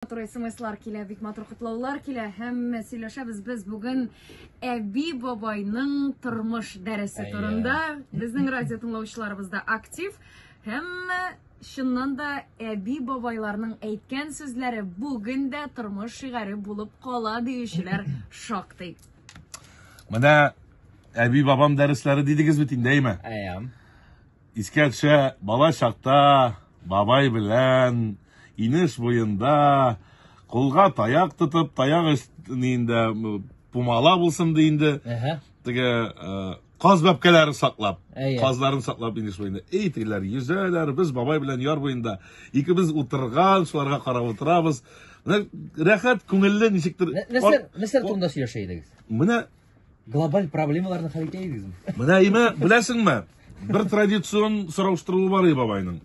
Матур смслар килә, бик матур котлаулар килә һәм сөйләшәбез без бүген әби бабайның тормыш дәресе турында. Безнең радио тыңлаучыларыбыз да актив һәм чыннан да әби бабайларның әйткән сүзләре бүген дә тормыш шигаре булып кала диючеләр шактый. Менә әби бабам дәресләре дидегез бит инде, әйме? Әйе. Искә төшә, бала чакта бабай белән инеш буенда кулга таяк тотып, таяк өстендә пумала булсын ди инде. Теге э, каз бәбкәләрен саклап, казларын саклап инеш буенда. Эй, тегеләр йөзәләр, без бабай белән яр буенда. Икебез утырган, шуларга карап утырабыз. Менә рәхәт, күңелле ничектер. Нәрсә, нәрсә турында сөйләшә идегез? Менә Глобаль проблемаларны хәл итә идегезме? Менә име, беләсеңме? Бер традицион сораштыруы бар иде бабайның.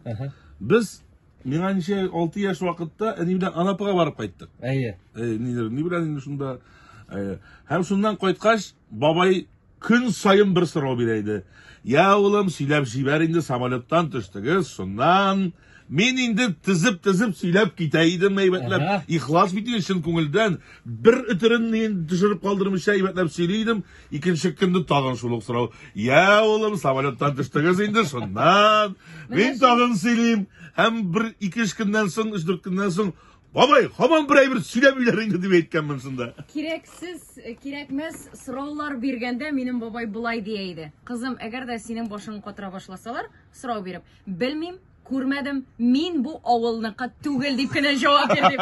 Без миңа ничә 6 яшь вакытта әни белән Анапага барып кайттык. Әйе. Э, нидер, ни белән инде шунда. Э, һәм шуннан кайткач, бабай көн саен бер сорау бирә иде. Я, улым, сөйләп җибәр инде, самолеттан төштегез, шуннан Мин инде тезеп-тезеп сөйләп китә идем әйбәтләп. Ихлас бит инде чын күңелдән. Бер өтерен мин төшереп калдырмыйча әйбәтләп сөйли идем. Икенче көнне тагын шул ук сорау. Я, улым, самолеттан төштегез инде, шуннан. Мин тагын сөйлим. Һәм бер ике-өч көннән соң, өч-дүрт көннән соң, Бабай, һаман бер әйбер сөйләмиләр инде дип әйткәнмен шунда. Кирәксез, кирәкмәс сораулар биргәндә минем бабай болай дия иде. Кызым, әгәр дә синең башың катыра башласалар, сорау биреп, белмим, күрмәдем, мин бу авылныкы түгел дип кенә җавап бир дип.